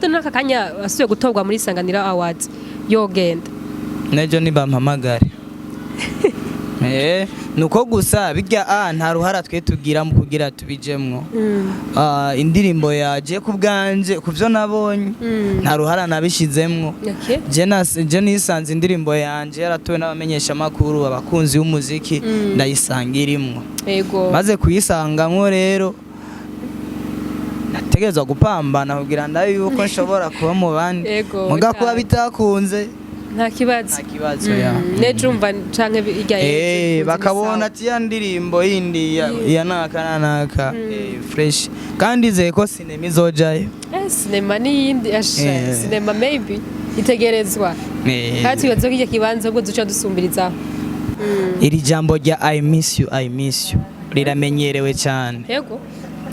Bado n'aka kanya asubiye gutorwa muri Isanganiro Awards, yogenda? Nejo nibampamagare. Nuko gusa bijya nta ruhara twe tugira mu kugira tubijemwo. Indirimbo yaje ku bwanje, ku byo nabonye, nta ruhara nabishizemwo. Je nisanze indirimbo yanje yaratowe n'abamenyesha makuru, abakunzi b'umuziki, ndayisanga irimwo. Maze kuyisangamwo rero, nategerezwa gupambana kugira ndabe yuko nshobora kuba mu bandi. Muga kuba bitakunze, nta kibazo. Nta kibazo ya. Nejo umva canke irya Bakabona ati ya ndirimbo yindi ya naka na naka, fresh, kandi izeye ko sinema izojayo. Sinema n'iyindi asha. Sinema maybe itegerezwa. Kandi twibaza ko iryo kibanza ubwo duca dusumbirizaho. Iri jambo rya "I miss you, I miss you" riramenyerewe cyane.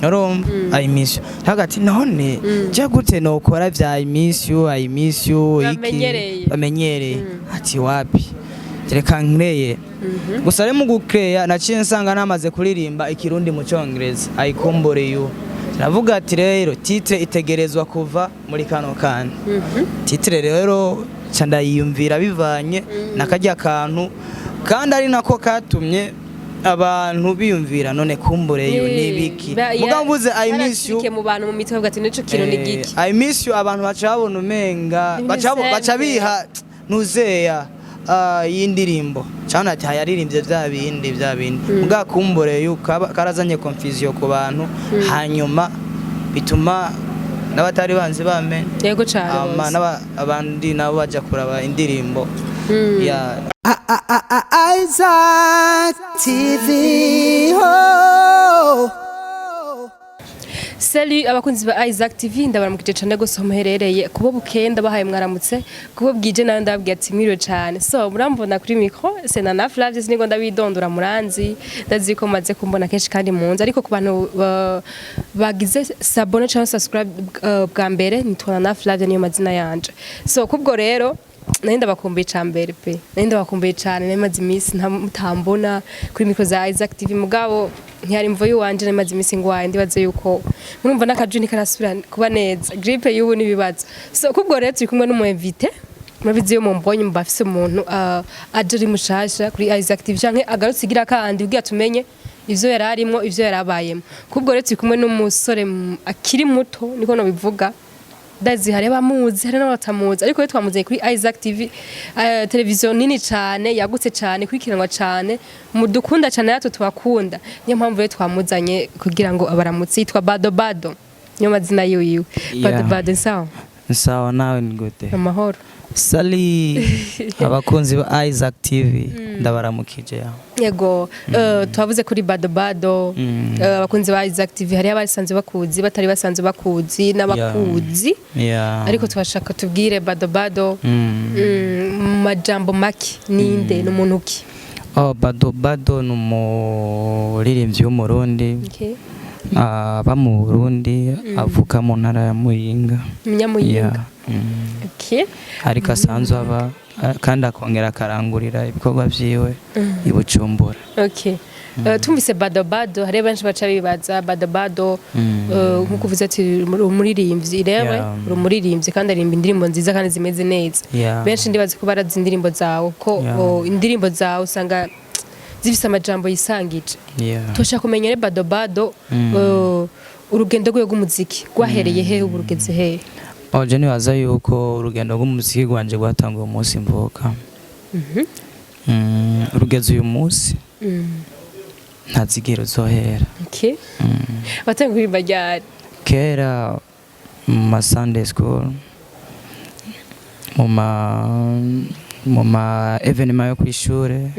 Urumva "I miss you", hagati none je gute nokora vya "I miss you, I miss you" iki? Bamenyereye. Bamenyereye ati wapi, reka nkreye gusa. Rero mu gukeya naciye nsanga namaze kuririmba ikirundi mu Cyongereza "I kumbure you". Navuga ati rero titre itegerezwa kuva muri kano kantu. Titre rero ca ndayiyumvira bivanye na karya kantu, kandi ari nako katumye abantu biyumvira none "kumbure you" nibiki. Mugabo mvuze "I miss you", Harashike mu bantu mu mitwe bavuga ati nico kintu ni giki? "I miss you", abantu baca babona umenga Ni baca simple. biha nuzeya y'indirimbo cyane ati hayaririmbye bya bindi bya bindi. Muga "kumbure you" karazanye confusion ku bantu, hanyuma bituma n'abatari banzi bamenya. Yego cane Ama gose. Abandi nabo baja kuraba indirimbo ya Isaac TV. Oh. Salut abakunzi ba Isaac TV, ndabaramukije cyane gose aho muherereye. Kubo bukenda bahaye mwaramutse, kubo bwije nawe ndababwiye ati mwiriwe cyane. So murambona kuri micro, c'est Nana Flavie, siniko ndabidondora, muranzi, ndazi ko maze kumbona kenshi kandi munzi. Ariko ku bantu bagize s'abonner cyangwa subscribe bwa mbere, nitwa Nana Flavie, niyo mazina yanje. So kubwo rero nari ndabakumbuye ca mbere pe, nari ndabakumbuye cyane, nari maze iminsi mutambona kuri micro za Isaac TV. Mugabo ntiyari imvo y'uwanje, nari maze iminsi ngwaye. Ndibaze yuko murumva n'akaju ntikarasubira kuba neza, grippe y'ubu n'ibibazo. So kubwo rero turi kumwe n'umu invité. Murabizi, iyo mumbonye muba afise umuntu aje ari mushasha kuri Isaac TV canke agarutse igira kandi kugira tumenye ivyo yari arimwo, ivyo yari abayemo. Kubwo rero turi kumwe n'umusore akiri muto, niko nobivuga. Ndazi hari abamuzi, hari n'abatamuzi, ariko rero twamuzanye kuri Isaac TV, televiziyo nini cyane, yagutse cyane, ikurikiranwa cyane, mudukunda cyane, natwe tubakunda. Niyo mpamvu rero twamuzanye kugira ngo abaramutse. Yitwa Bado Bado, niyo mazina yiwe. Bado Bado, sawa? Sawa, nawe ni gute? Amahoro. Salut abakunzi ba Isaac TV, ndabaramukije ya. Yego, twavuze kuri Bado Bado. Abakunzi ba Isaac TV, hari abasanzwe bakuzi, batari basanzwe bakuzi n'abakuzi. Ariko tubashaka tubwire Bado Bado mu majambo make, ninde, ni umuntu ki? Oh, Bado Bado ni umuririmbyi w'Umurundi. Aba mu Burundi, avuka mu ntara ya Muyinga. Umunyamuyinga. Yeah. Ariko asanzwe aba kandi akongera akarangurira ibikorwa vyiwe i Bujumbura. Okay. Tumvise Bado Bado, hari benshi baca bibaza Bado Bado, nkuko uvuze ati uri umuririmbyi rero, uri umuririmbyi kandi aririmba indirimbo nziza kandi zimeze neza. Benshi ndibaza ko barazi indirimbo zawe ko indirimbo zawe usanga zifise amajambo yisangije. Turashaka kumenya rero Bado Bado, urugendo rwiwe rw'umuziki rwahereye hehe, ubu rugeze hehe? Oh, je nibaza yuko urugendo rw'umuziki rwanje rwatanguye umunsi mvuka. Rugeze uyu munsi, ntazigera uzohera. Okay. Watanguye kuririmba ryari? Kera mu ma Sunday school, mu ma événements yo kw'ishure,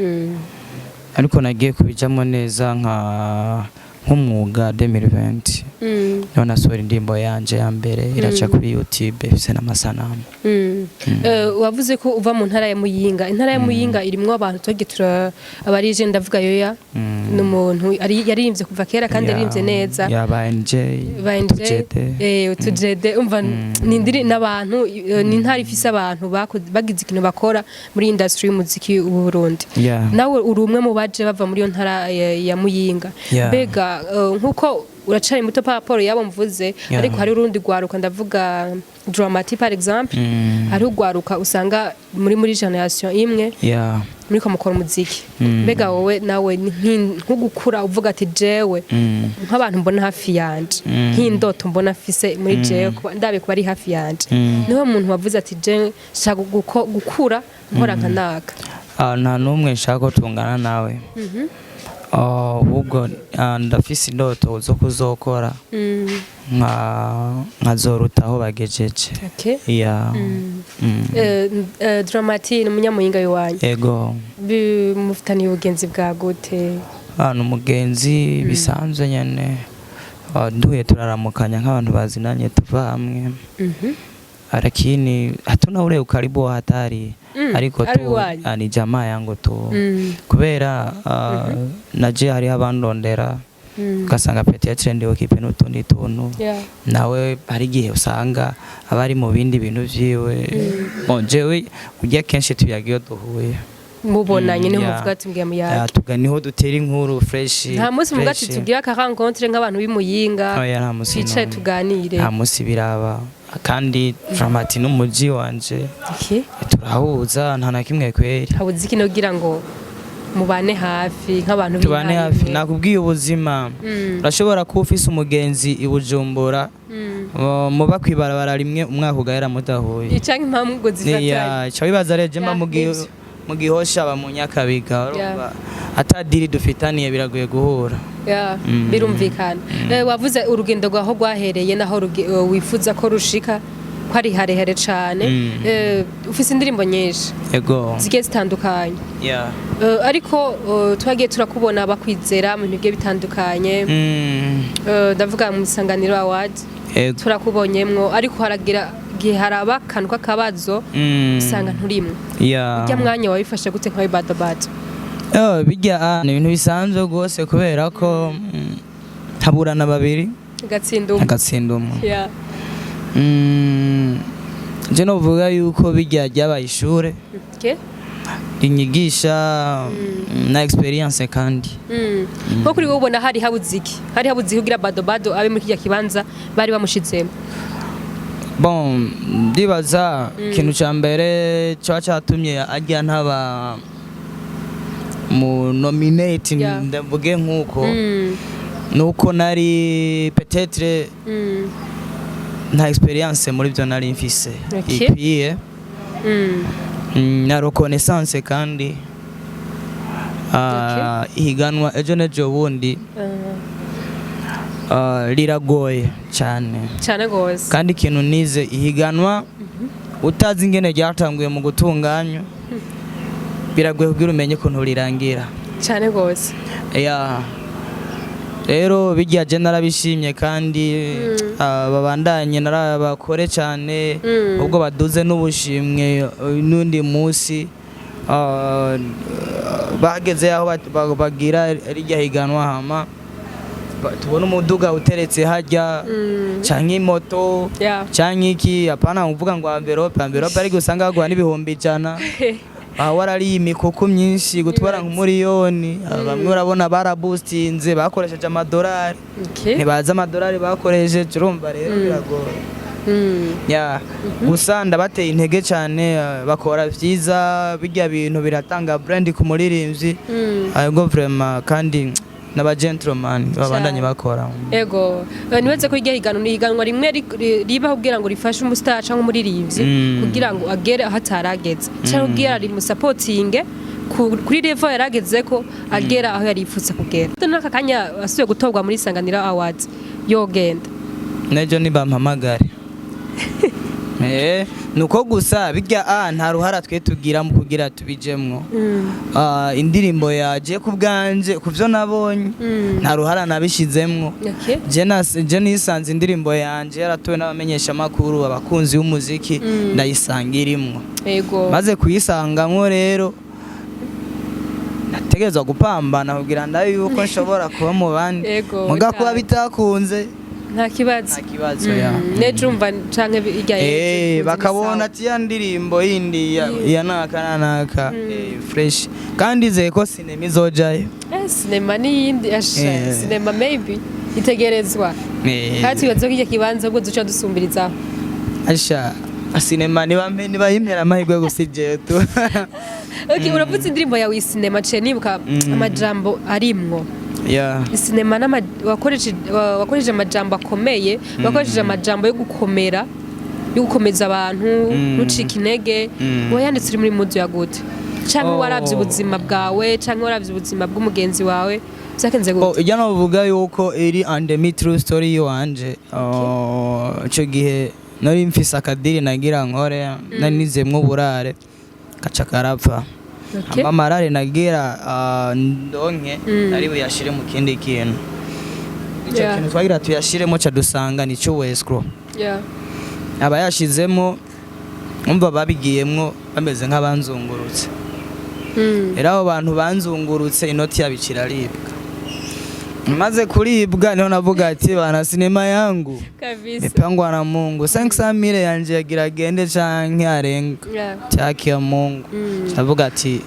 ariko nagiye kubijamo neza nk'umwuga 2020, niho nasohora indirimbo yanje ya mbere, iraca kuri YouTube, ifise n'amasanamu. Wavuze ko uva mu ntara ya Muyinga. Intara ya Muyinga irimwo abantu twagiye tura abarije, ndavuga yoya ni umuntu yaririmbye kuva kera kandi yaririmbye neza. Ya ba NJ. Ba NJ. Tujede. Utujede, umva ni indiri n'abantu, ni intara ifise abantu bagize ikintu bakora muri industry y'umuziki w'u Burundi. Nawe uri umwe mu baje bava muri iyo ntara ya Muyinga. Mbega nkuko Uracari muto par rapport yabo mvuze, ariko hari urundi rwaruka, ndavuga Drama-T par exemple. Hari urwaruka usanga muri génération imwe muriko mukora umuziki. Mbega wowe nawe ni nko gukura uvuga ati jewe nk'abantu mbona hafi yanje, nk'indoto mbona mfise muri jewe, kuba ndabe kuba ari hafi yanje, niwe muntu wavuze ati je nshaka gukura nkora nka naka? Ah, nta n'umwe nshaka ko tungana nawe. Ah, ahubwo ndafise indoto zo kuzokora nkazoruta aho bagejeje. Yeah. Drama-T ni umunyamuyinga w'iwanyu? Ego. Mufitaniye ubugenzi bwa gute? Ah, ni umugenzi bisanzwe nyene. Ah, nduye turaramukanya nk'abantu bazinanye tuva hamwe, lakini hatuna ule ukaribu wa hatari, ariko ari tu iwanyu. Ni jamaa yangu tu, kubera naje hariho abandondera, ugasanga peut-être ndi occupé n'utundi tuntu, nawe hari igihe usanga aba ari mu bindi bintu vyiwe. Bon, jewe urya kenshi tuyaga iyo duhuye. Mubonanye niho Yeah. muvuga ati mbwiye Ya, muyage? Tuga niho dutera inkuru fresh. Nta munsi muvuga ati Fresh. tugire aka rencontre nk'abantu b'imuyinga, Oya, nta munsi twicare n'umwe. tuganire? Nta munsi biraba, kandi Drama-T n'umuji wanje, turahuza, nta na kimwe kweri. Habuze iki kugira ngo mubane hafi nk'abantu Tubane b'intara hafi? imwe? Nakubwiye, ubuzima, urashobora kuba ufise umugenzi i Bujumbura, muba kwibarabara rimwe, umwaka ugahera mudahuye. Canke impamvu ngo zifatanye. Ya, ca wibaza rero mba nivyo. mu Gihosha, aba mu Nyakabiga, urumva ata deal dufitaniye, biragoye guhura. Ya, birumvikana. Wavuze urugendo rwaho rwahereye naho wifuza ko rushika, ko ari harehare cane. Ufise indirimbo nyinshi Ego. zigiye zitandukanye. Ariko twagiye turakubona bakwizera mu bintu bigiye bitandukanye. Ndavuga mu Isanganiro Award, turakubonyemwo, ariko haragira igihe haraba akantu k'akabazo, usanga nturimwo. Urya mwanya wabifashe gute nka bado bado? Oh, bijya ni ibintu bisanzwe rwose, kubera ko haburana babiri agatsinda umwe. Agatsinda umwe. Je novuga yuko bijya ryabaye ishure rinyigisha na expérience kandi. Nko kuri wowe ubona hari habuze iki? Hari habuze iki kugira bado bado abe muri kirya kibanza bari bamushizemo? Bon, ndibaza ikintu ca mbere coba catumye arya ntaba mu nominate, ndavuge nkuko, nuko nari peut-être nta expérience muri byo nari mfise ikwiye, na reconnaissance kandi. Ihiganwa ejo n'ejo bundi riragoye cyane. Cyane gose. Kandi ikintu nize, ihiganwa utazi ingene ryatanguye mu gutunganywa, biragoye kugira umenye ukuntu rirangira. Cyane gose. Ya, rero bijya je narabishimye kandi babandanye narabakore cyane, ubwo baduze n'ubushimwe n'undi munsi bageze aho bagira rijya higanwa, hama tubona umuduga uteretse hajya, canke imoto, canke iki. Apana uvuga ngo enveloppe, enveloppe, ariko usanga baguha n'100,000, aha warariye imikuku myinshi gutwara nk'umuriyoni. Bamwe urabona barabustinze, bakoresheje amadolari, ntibazi amadolari bakoresheje. Urumva rero biragoye. Ya, gusa ndabateye intege cyane, bakora vyiza, bijya bintu biratanga brand ku muririmbyi. Ahubwo vraiment kandi n'aba gentleman babandanye bakora. Ego. Nibaze ko iryo higanwa ni higanwa rimwe ribaho kugira ngo rifashe umustar cyangwa umuririmbyi kugira ngo agere aho atarageze, cyangwa kugira rimusapotinge kuri level yarageze ko agera aho yari yifutse kugera. N'aka kanya asubiye gutorwa muri Isanganiro Awards, yogenda? Nejo nibampamagare. Nuko gusa bijya nta ruhara twe tugira mu kugira tubijemwo. Indirimbo yaje ku bwanje, ku byo nabonye, nta ruhara nabishizemwo. Je nisanze indirimbo yanje yaratowe n'abamenyeshamakuru, abakunzi b'umuziki, ndayisanga irimwo. Maze kuyisangamwo rero, nategerezwa gupambana kugira ndabe yuko nshobora kuba mu bandi. Muga kuba bitakunze, nta kibazo. Nta kibazo, ya. Nejo umva canke irya Bakabona ati ya ndirimbo yindi ya naka na naka, fresh, kandi izeye ko sinema izojayo. Sinema n'iyindi asha. Sinema maybe. Itegerezwa. Kandi twibaza ko iryo kibanza ubwo duca dusumbirizaho. Asha, sinema nibampe, nibayimpera amahirwe gusa ijewe tu. Okay, uravuze indirimbo yawe isinema, ciye nibuka amajambo arimwo. Isinema wakoresheje amajambo akomeye, wakoresheje amajambo yo gukomera, yo gukomeza abantu, ntucike intege. Wayanditse uri muri mood ya gute, canke waravye ubuzima bwawe, canke waravye ubuzima bw'umugenzi wawe? Vyakenze Oh, gute? Ijya novuga yuko iri and true story yiwanje. Oh, ico gihe nari mfise akadiri nagira nkore, nari nizemwo uburare, kaca karapfa. Amarare nagira ndonke nari buyashire mu kindi kintu. Ico kintu twagira tuyashiremo, ca dusanga nico escrow. Aba yashizemo, umva, babigiyemwo bameze nk'abanzungurutse. Rero abo bantu banzungurutse, inoti yabo iraribwa. Maze kuribwa, niho navuga ati: "Bana, sinema yangu mipangwa na Mungu, 500 mille yanje yagira agende canke arenga." Cyaki ya Mungu. Ndavuga ati: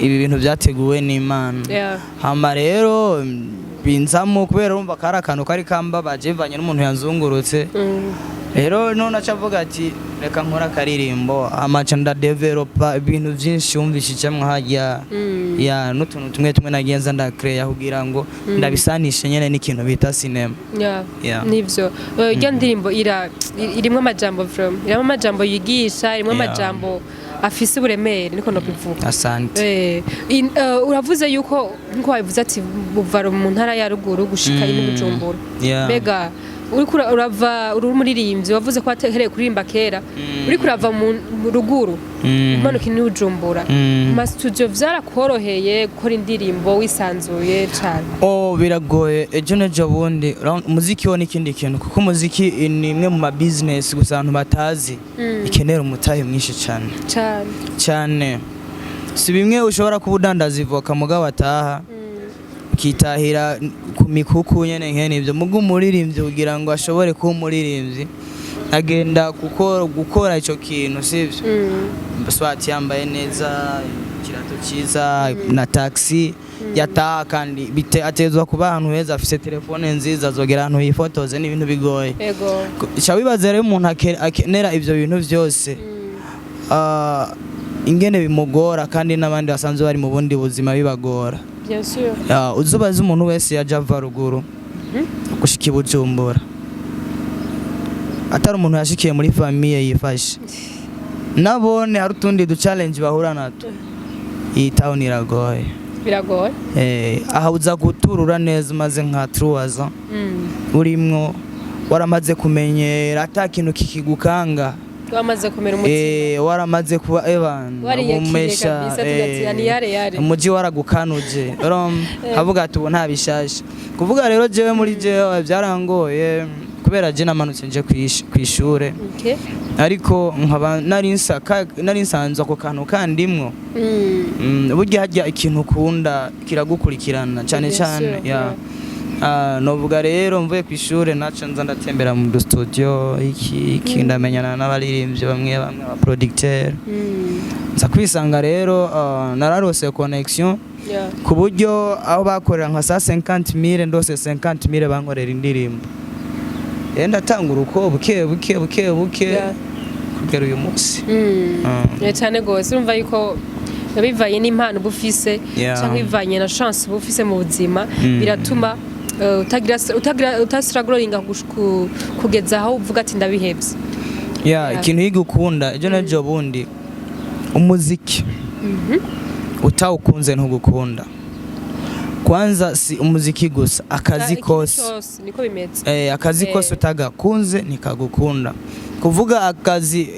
"Ibi bintu byateguwe n'Imana." Hama rero binzamo kubera urumva kari akantu kari kambabaje bivanye n'umuntu yanzungurutse. Rero none aca avuga ati: "Reka nkora akaririmbo." Amaca ndadevelopa ibintu byinshi wumvishijemwo harya ya n'utuntu tumwe tumwe nagenza ndakreya kugira ngo ndabisanishe nyene n'ikintu bita sinema. Yeah. Nivyo. Iryo ndirimbo irimwo amajambo from irimwo amajambo yigisha, irimwo amajambo afise uburemere, niko nobivuga. Asante. Uravuze yuko, nkuko wabivuze ati buva mu ntara ya ruguru gushika ino Bujumbura. Mbega uriko urava, uri umuririmbyi, wavuze ko wahereye kuririmba kera, uriko urava mu ruguru umanuka ino Bujumbura, mu studio vyarakoroheye gukora indirimbo wisanzuye cane? Oh, biragoye. Ejo n'ejo bundi umuziki wo n'ikindi kintu, kuko umuziki ni imwe mu ma business gusa abantu batazi ikenera umutahe mwinshi cyane. Cane. Cyane. Si bimwe ushobora kuba udandaza ivoka mugabo ataha ukitahira ku mikuku nyene nkene ibyo. Muga umuririmbyi, kugira ngo ashobore kuba umuririmbyi, agenda gukora ico kintu, sivyo? Swati yambaye neza, ikirato cyiza na taxi yataha, kandi atezwa kuba ahantu heza, afise telefone nziza, azogera ahantu yifotoze, n'ibintu bigoye. Ca wibaza rero umuntu akenera ivyo bintu vyose, ingene bimugora, kandi n'abandi basanzwe bari mu bundi buzima bibagora. Bien sûr. Uzubaza umuntu wese yaje ava ruguru gushika i Bujumbura, atari umuntu yashikiye muri famille yifashe, nabone hari utundi du challenge bahura natwo. Iyi town iragoye. Biragoye. Aha uza guturura neza umaze nka 3 ans urimwo, waramaze kumenyera, ata kintu kikigukanga. Wamaze kumera umutima. Waramaze kuba evan Wariyakiriye umesha, kabisa, tugatira ni yare yare. Umuji waragukanuje. Urumva, havuga ati: "Ubu nta bishasha." Kuvuga rero jewe, muri jewe byarangoye kubera je namanutse nje kwishure, ariko nkaba nari nsanzwe ako kantu kandimwo. Burya harya ikintu ukunda kiragukurikirana cyane Bien cyane. sûr, Ya. yeah. Novuga rero mvuye ku ishure, naca nza ndatembera mu studio iki iki, ndamenyana n'abaririmbyi bamwe bamwe, aba producteur. Nza kwisanga rero nararose connection ku buryo aho bakorera nka sa 50 000, ndose 50 000 bankorera indirimbo. Rero ndatanga uruko buke buke buke buke kugera uyu munsi. Yeah, cyane gose. Urumva yuko bivanye n'impano uba ufise cyangwa bivanye na chance uba ufise mu buzima, biratuma utagira utastrugglinga kugeza aho uvuga ati: "Ndabihebye." Yeah, ikintu yiga ukunda, ejo n'ejo bundi umuziki utawukunze ntugukunda. Kwanza si umuziki gusa, akazi Ikintu kose. cose niko bimeze. Akazi kose utagakunze ntikagukunda. Kuvuga akazi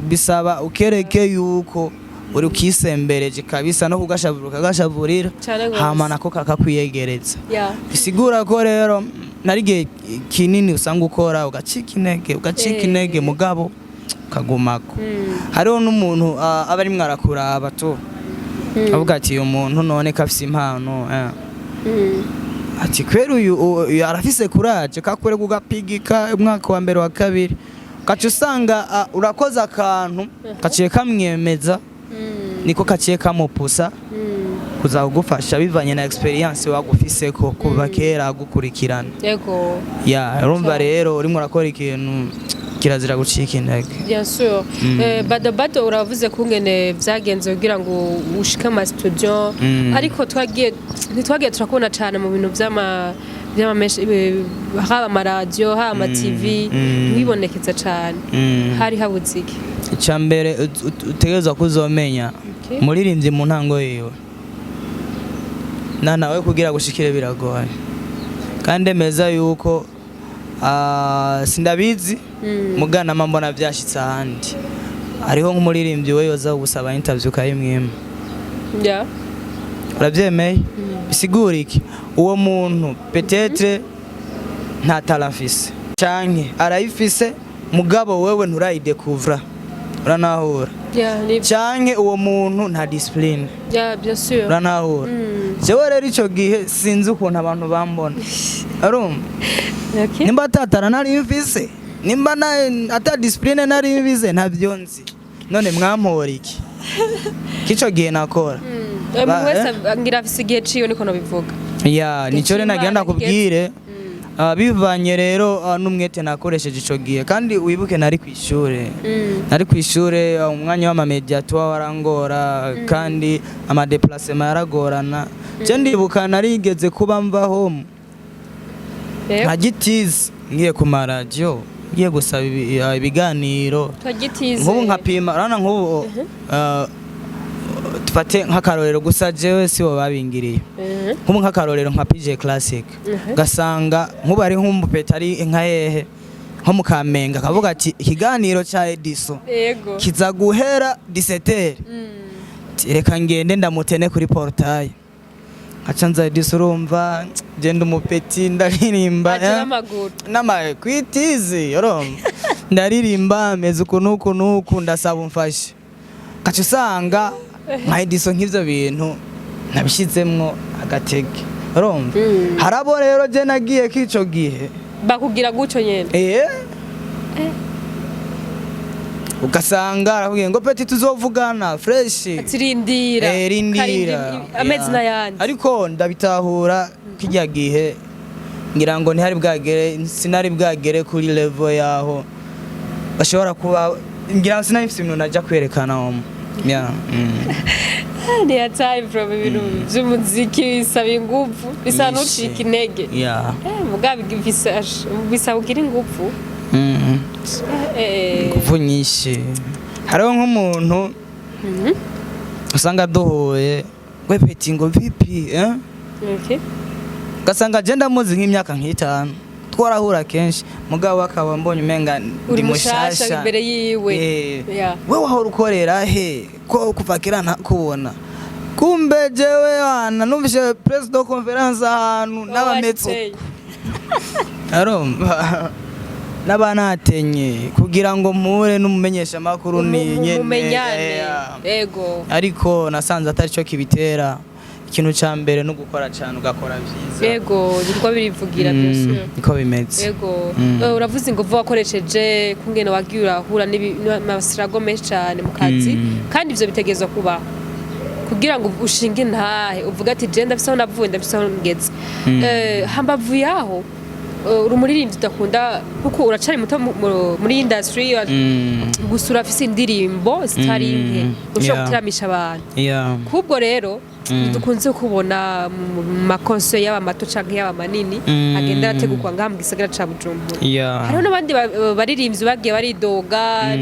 bisaba ukereke yuko uri ukisembereje kabisa, no kugashavura ukagashavurira. Cane gose. Hama nako kakakwiyegereza. Bisigura ko rero nari igihe kinini usanga ukora ugacika intege, ugacika intege, mugabo ukagumako. Hariho n'umuntu aba arimwo arakuraba tu, avuga ati: "Uyu muntu none ko afise impano." Ati: "Kweri uyu arafise courage." Kakwereka ugapigika umwaka wa mbere, wa kabiri, ugaca usanga urakoze akantu kaciye kamwemeza, niko kaciye kamupusa. Kuza kugufasha bivanye na experience wagufiseko kuva kera agukurikirana. Ya, urumva rero urimo urakora ikintu, kirazira gucika intege. Bien sûr. Bado bado uravuze kungene vyagenze kugira ngo ushike ama studio, ariko twagiye ntitwagiye turakubona cyane mu bintu vy'ama haba amaradiyo, haba ama TV, ntiwibonekeza cyane. Hari habuze iki? Icya mbere utegerezwa kuzomenya, umuririmbyi mu ntango yiwe na nawe kugira gushikire biragoye, kandi emeza yuko sindabizi, muganama mbona vyashitse ahandi, hariho nk'umuririmbyi we yoza gusaba interview ukayimwima. Urabyemeye? Bisigura iki? Uwo muntu peut-être nta talent afise, canke arayifise mugabo wewe nturayidekuvra, uranahura? Yeah, ni Canke uwo muntu nta discipline. Yeah, bien sûr. Uranahura? Jewe rero ico gihe sinzi ukuntu abantu bambona, urumva? Nimba atatara nari mfise, nimba ata discipline nari mfise, ntabyo nzi. None mwampora iki kico gihe nakora? Umuntu wese ngira afise igihe ciwe, niko nobivuga. Ya, nico rero nagira Imana. ndakubwire. Bivanye rero n'umwete nakoresheje ico gihe, kandi wibuke nari kw'ishure. Nari kw'ishure, umwanya w'ama média tuba warangora, kandi ama déplacement yaragorana. Je ndibuka narigeze kuba mva home nka Gitizi ngiye ku maradiyo, ngiye gusaba ibiganiro. Twagitize. Nk'ubu nkapima, urabona nk'ubu dufate nk'akarorero gusa, jewe sibo babingiriye. Nk'ubu nk'akarorero nka PJ Classic, gasanga nk'ubu ari nk'umupeta ari nka hehe, nko mu Kamenge, akavuga ati ikiganiro ca Ediso kiza guhera 17h, reka ngende ndamutene kuri portail, nkaca nza Ediso, urumva genda umupeti ndaririmba. Aje n'amaguru. Nama kwitizi, urumva ndaririmba meze uku n'uku n'uku, ndasaba umfashe, gaca usanga nka Ediso nk'ivyo bintu nabishizemwo agatege, urumva? Harabo rero je nagiye k'ico gihe Bakubwira gutyo nyene? Eh, ugasanga arakubwiye ngo petit, tuzovugana fresh. Ati rindira. Eh, rindira. Karindira amezi Yeah. n'ayandi. Ariko ndabitahura, kijya gihe ngira ngo ntihari bwagere, sinari bwagere kuri level yaho bashobora kuba, ngira ngo sinari mfise ibintu najya kwerekana omo. Yeah. Ni hatari from ibintu vy'umuziki bisaba inguvu, bisa Nyinshi. n'ucika intege. Mugabo bisaba ugira inguvu. Inguvu nyinshi. Hariho nk'umuntu usanga duhuye, we petit, ngo vipi, eh? Ugasanga je ndamuzi nk'imyaka nk'itanu, twarahura kenshi, mugabo akaba mbonye umenga ndi Uri mushasha mushasha imbere yiwe. Eh, we wahora ukorera he ko kuva kera ntakubona? Kumbe jewe wana numvise presse de conférence ahantu n'abametso, arumva n'abanatenye kugira ngo mpure n'umumenyesha makuru ni nyene. Mumenyane. Eh, ariko nasanze atari cyo kibitera. Ikintu ca mbere no gukora cyane, ugakora vyiza. Yego, biriko birivugira, bien sûr. Niko bimeze. Uravuze inguvu wakoresheje, kungene wagiye urahura n'amasirago menshi cyane mu kazi, kandi ivyo bitegerezwa kubaho kugira ngo ushinge intahe, uvuge ati je ndafise aho navuye, ndafise aho ngeze. Hambavu yaho, uri umuririmbyi udakunda kuko uracari muto muri industry, gusa urafise indirimbo zitari nke ushobora guteramisha abantu. Kubwo rero dukunze kubona mu ma concert, yaba mato canke yaba manini, agenda arategurwa ngaha mu gisagara ca Bujumbura. Hariho n'abandi baririmbyi bagiye baridoga,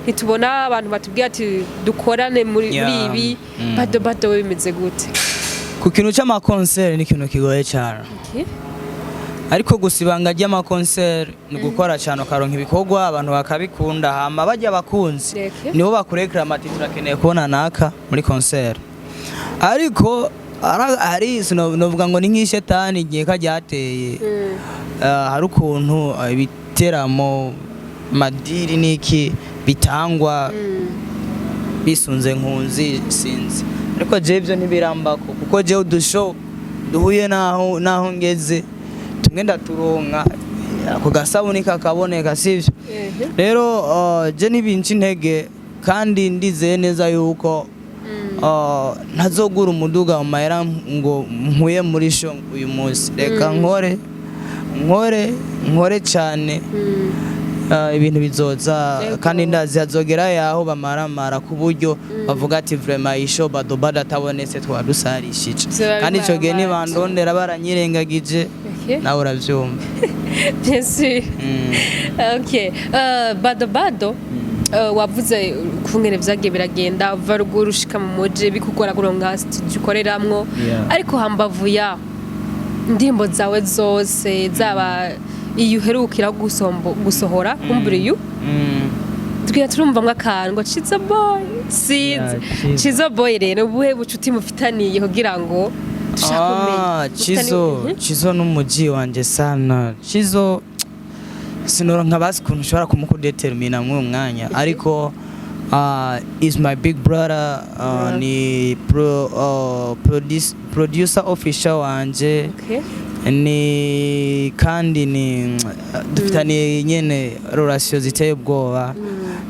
ntitubona abantu batubwira ati dukorane muri ibi. Bado bado we bimeze gute? Ku kintu c'ama concert ni ikintu kigoye cyane. Ariko gusa ibanga ry'ama concert ni gukora cyane, ukaronka ibikorwa abantu bakabikunda, hama bajya abakunzi nibo bakurekera ati turakeneye kubona naka muri concert. Ariko hari novuga ngo ni nk'ishetani igihe karyateye. Hari ukuntu ibiteramo, madiri n'iki bitangwa bisunze nkunzi, sinzi, ariko jewe ibyo ntibirambako, kuko jewe udusho duhuye naho ngeze tumwe ndaturonka, ako gasabuni kakaboneka, sivyo? Rero je ntibinca intege, kandi ndizeye neza yuko Ntazogura umuduga mu mahera ngo nkuye muri show uyu munsi. Reka nkore, nkore, nkore cyane. Ibintu bizoza. Kandi ndazi hazogera yaho bamaramara ku buryo bavuga ati: "Vraiment, iyi show Bado Bado atabonetse twadusarishije." Vyoba Kandi ico gihe bimaramaje. nibandondera baranyirengagije, nawe uravyumva. Bien sûr. Okay. Bado Bado, wavuze ukungene vyagiye biragenda, uva ruguru ushika mu muji, bikugora kuronka studio ukoreramwo. Ariko hambavu yaho, indirimbo zawe zose, zaba iyo uherukira gusohora kumbura, iyo tugenda turumvamwo akantu ngo Cizo Boy, sinzi. Yeah, Cizo. Cizo Boy rero, ubuhe bucuti mufitaniye kugira ngo dushake kumenya? Chizo. Chizo n'umuji wanje sana. Chizo sinoronka basi ukuntu ushobora kumukudetermina mw'uwo mwanya, ariko is my big brother, ni producer official wanje. Ni kandi ni dufitaniye nyene relation ziteye ubwoba.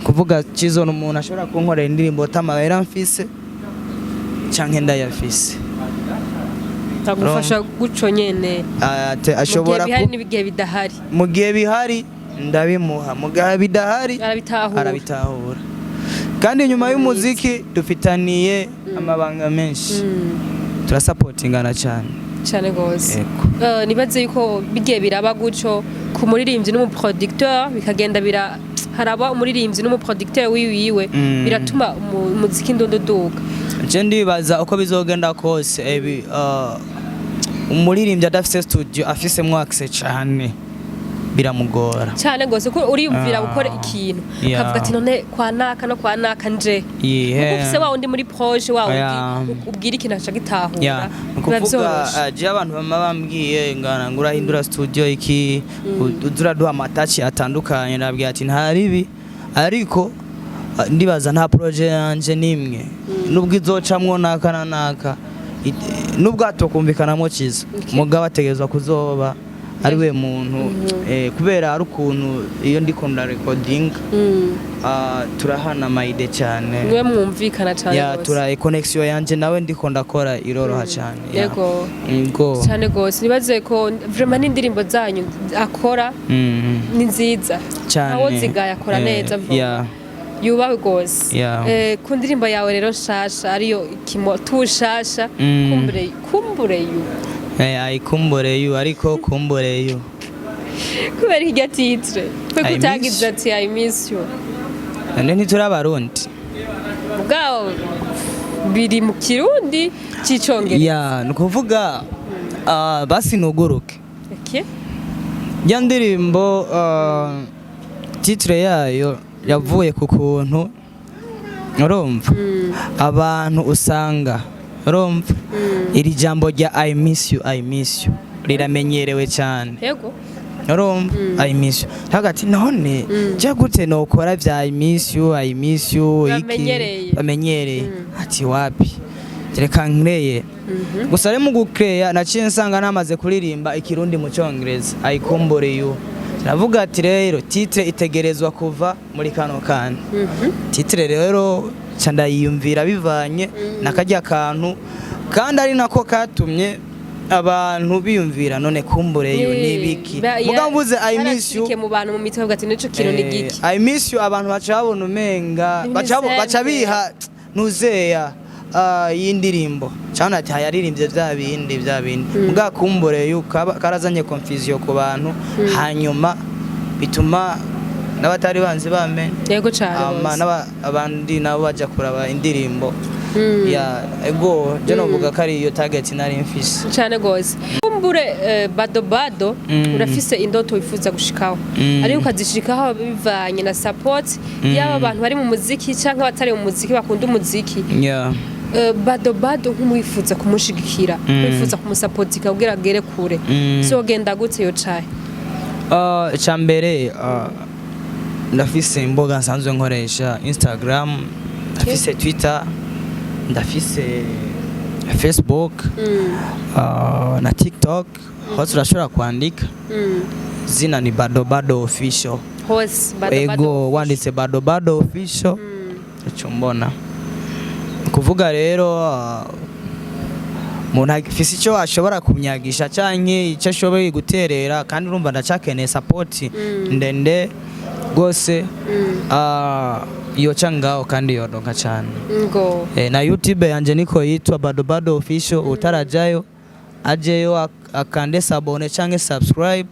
Kuvuga Chizo ni umuntu ashobora kunkorera indirimbo atamahera mfise canke ndayafise. Agufasha guco nyene mu gihe Ashobora bihari n'ibigihe bidahari. Mu gihe bihari ndabimuha, mu gihe bidahari arabitahura. Arabitahura. Kandi nyuma y'umuziki dufitaniye amabanga menshi, turasapotingana cyane. Cyane gose. Yego. Nibaze yuko bigiye biraba guco ku muririmbyi n'umuproducteur, bikagenda bira haraba umuririmbyi n'umuproducteur wiwiwe, biratuma umuziki ndududuga. Je ndibaza uko bizogenda kose, umuririmbyi adafise studio afisemwo access cyane biramugora. Cyane gose, ko uriyumvira gukora ikintu, ukavuga ati: "None kwa naka no kwa naka nje?" Kuko ufise wa wundi muri projet, wa wundi ubwira ikintu aca gitahura. Yeah, ni Biba ukuvuga vyoroshe. Je abantu bama bambwiye ngana ngo urahindura studio iki, uza uraduha amataci atandukanye, ndabwira ati nta ribi, ariko ndibaza nta projet yanje nimwe nubwo izocamwo naka na naka, nubwo atokumvikanamwo ciza, mugabo ategerezwa kuzoba ari we muntu, kubera ari ukuntu iyo ndiko nda recording, turahana ama idées cyane. Niwe mwumvikana cyane Ya. gose. Tura connection yanje nawe ndiko ndakora iroroha cyane, ya. Yego. Ngo Cyane gose. Nibaze ko vraiment n'indirimbo zanyu akora ni nziza. Cyane. Aho zigaye akora neza vuba. Yubahwe gose. Ku ndirimbo yawe rero nshasha, ariyo kimoto shasha, kumbure, kumbure yu. Ayikumbure yu, ariko kumbure yu. Kubera irya titre kwe I miss kutagize you. ati "I miss you"? None ntituri Abarundi? Ubwawo biri mu Kirundi c'icongereza. Ya, ni ukuvuga basi nuguruke. Ya ndirimbo, titre yayo yavuye ku kuntu urumva abantu usanga urumva iri jambo rya "I miss you, I miss you" riramenyerewe cyane. Urumva "I miss you", hagati none je gute nokora vya "I miss you, I miss you" iki? Bamenyereye. Bamenyereye, ati wapi, reka nkreye. Gusa rero mu gukreya naciye nsanga namaze kuririmba Ikirundi mu Cyongereza "Ayikumbure yu", navuga ati rero titre itegerezwa kuva muri kano kantu. Titre rero ca ndayiyumvira bivanye na karya kantu, kandi ari nako katumye abantu biyumvira none kumbure yu ni ibiki. Mugabo mvuze "I miss you", Yaracike mu bantu mu mitwe, bavuga ati nico kintu ni giki? "I miss you", abantu baca babona umenga Ni baca simple. biha nuzeya y'indirimbo cyane ati yaririmbye bya bindi bya bindi. Mugabo kumbure yu karazanye confusion ku bantu, hanyuma bituma n'abatari banzi bamenya. Yego cyane Ama gose. Abandi nabo baja kuraba indirimbo ya ego. Je novuga ko ari iyo target nari mfise. Cyane gose. Kumbure, Bado Bado, urafise indoto wifuza gushikaho, ariko ukazishikaho bivanye na support yaba abantu bari mu muziki canke abatari mu muziki bakunda umuziki. Bado Bado nk'umwifuza kumushigikira, wifuza kumusapotika kugira agere kure, so genda gute yo caye? Icambere, ndafise imbuga nsanzwe nkoresha: Instagram, ndafise Twitter, ndafise Facebook, na TikTok. Hose urashobora kwandika, zina ni Bado Bado Official. Hose Bado Bado. Ego, wanditse Bado Bado Official uca umbona. Kuvuga rero, umuntu afise icyo ashobora kumyagisha canke icyo ashoboye guterera, kandi urumva ndacakeneye support ndende rwose. Yoca ngaho kandi yoronka cane. Ngo Na YouTube yanje niko yitwa, Bado Bado Official. Utarajayo ajeyo, akande s'abonner canke subscribe,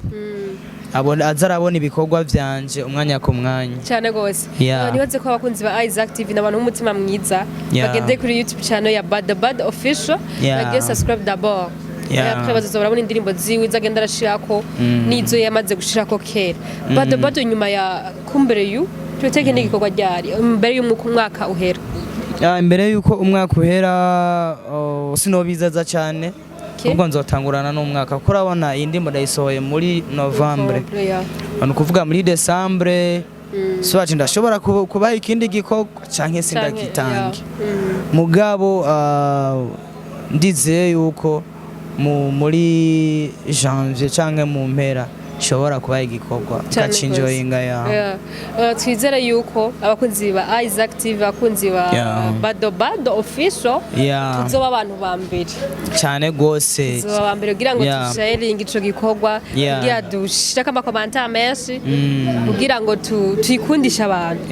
abone aza arabona ibikorwa vyanje umwanya ku mwanya. Cyane gose. Yeah. Nibaze ko abakunzi ba Isaac TV n'abantu b'umutima mwiza bagende kuri YouTube channel ya Bad Bad Official, bagiye subscribe d'abord. Après bazoza barabona indirimbo ziwe izagenda arashirako n'izo yamaze gushirako kera. Bad Bad, nyuma ya Kumbere yu tuteke n'igikorwa ryari mbere y'umwuka umwaka uhera? Ah, imbere yuko umwaka uhera, oh, sinobizeza cyane. Ubwo nzotangurana n'umwaka, kuko urabona iyi ndimbo ndayisohoye muri Novembre. Ni ukuvuga muri Décembre swaje ndashobora kubaha ikindi gikorwa canke sindagitange. Mugabo ndizeye yuko muri janvier canke mu mpera nshobora kubaha igikorwa Cane gacinjoyinga ya. Yeah. Twizere yuko abakunzi ba Isaac TV, abakunzi ba Bado Bado Official, tuzoba abantu ba mbere. Cyane gose. Tuzoba ba mbere kugira ngo dusharinge ico gikorwa, kugira dushireko ama commentaires menshi, kugira ngo tuyikundishe abantu.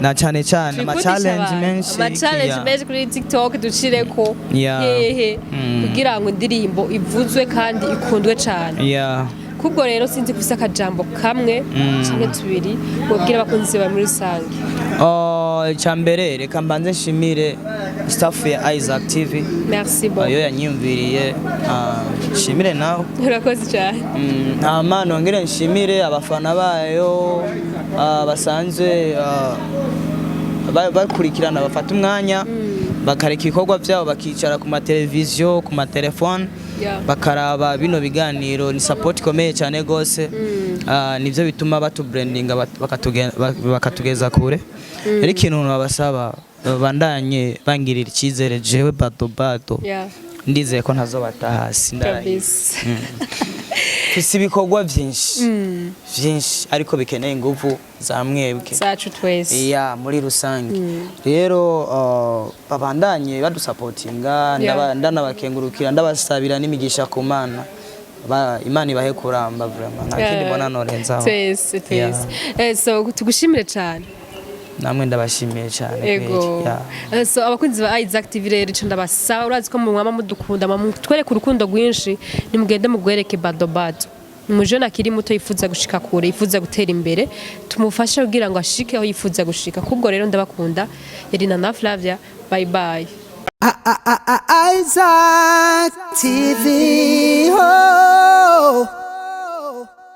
Na cyane cyane ama Tuyikundishe challenge abantu. menshi. Ama challenge menshi kuri TikTok dushireko hehe, kugira ngo indirimbo ivuzwe kandi ikundwe cane. Kubwo rero sinzi ko ufise akajambo kamwe canke tubiri wobwira abakunzi bawe muri rusange. Oh, icya mbere reka mbanze nshimire staff ya Isaac TV Merci beaucoup. ayo yanyiyumviriye. Nshimire nawe. Urakoze cyane. Hama nongere nshimire abafana bayo, basanzwe bakurikirana, bafata umwanya bakareka ibikorwa byabo, bakicara ku mateleviziyo, ku matelefone, bakaraba bino biganiro. Ni support ikomeye cyane gose. Nivyo bituma batubrandinga, bakatugeza kure. Rero ikintu nabasaba, babandanye bangirira icyizere jewe Bado Bado. Ndizeye ko ntazobata hasi, ndarahiye. Kabisa. Mfise ibikorwa byinshi byinshi, ariko bikeneye ingufu za mwebwe. Zacu twese. Ya, muri rusange rero, babandanye badusapotinga. Ndanabakengurukira, ndabasabira n'imigisha ku Mana. Imana ibahe kuramba vraiment, nta kindi mbona norenzaho. Twese, twese. So tugushimire cyane. Namwe ndabashimiye cyane Ego. kweli. Yeah. So abakunzi ba Isaac TV rero, ico ndabasaba, urazi ko mwama mudukunda, mutwereka urukundo rwinshi, nimugende mugwereke Bado Bado. Umujene akiri muto yifuza gushika kure, yifuza gutera imbere, tumufashe kugira ngo ashike aho yifuza gushika. Kubwo rero ndabakunda, yari na Flavia, bye bye. Isaac TV. Oh.